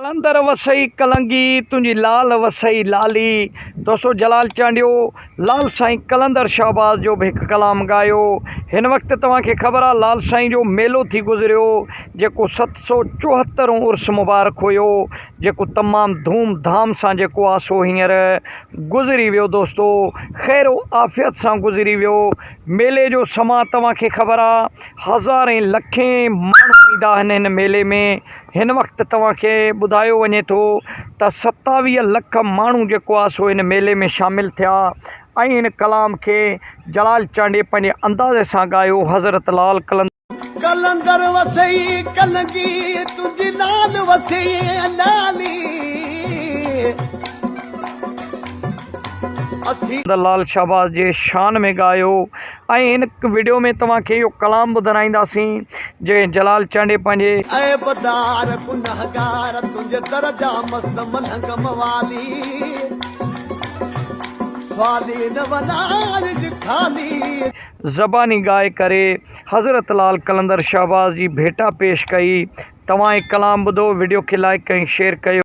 قلندر وسئي ڪلنگي تنهنجي لال وسئي لالي دوستو جلال چانڊيو لال سائين قلندر شهباز جو به هڪ ڪلام ڳايو هن وقت توهان کي خبر آ لال سائين جو ميلو ٿي گذريو جيڪو 774 هون عرس مبارڪ هيو جيڪو تمام ڌوم ڌام سان جيڪو آ سو هينئر گذري ويو دوستو خير و عافيت سان گذري ويو ميلي جو سما توهان کي خبر آ هزارين لکين ماڻهو ايندا آهن هن ميلي ۾ هن وقت توهان کي ٻڌايو وڃي ٿو ته 27 لک ماڻهو جيڪو آهي سو هن ميلي ۾ شامل ٿيا ۽ هن ڪلام کي جلال چانڊيي پنهنجي انداز سان ڳايو حضرت لال قلندر. قلندر وسئي ڪلنگي تنهنجي لال وسئي لالي. اسين. لال شهباز جي شان ۾ ڳايو ۽ هن وڊيو ۾ توهان کي اهو ڪلام ٻڌرائينداسين جنهن جلال چانڊيي پنهنجي. اي بدار گنهگار تنهنجي در جا مست ملنگ موالي سوالي نه وڃائج خالي. زباني ڳائي ڪري حضرت لال قلندر شهباز جي ڀيٽا پيش ڪئي توهان هي ڪلام ٻڌو وڊيو کي لائيڪ ۽ شيئر ڪيو.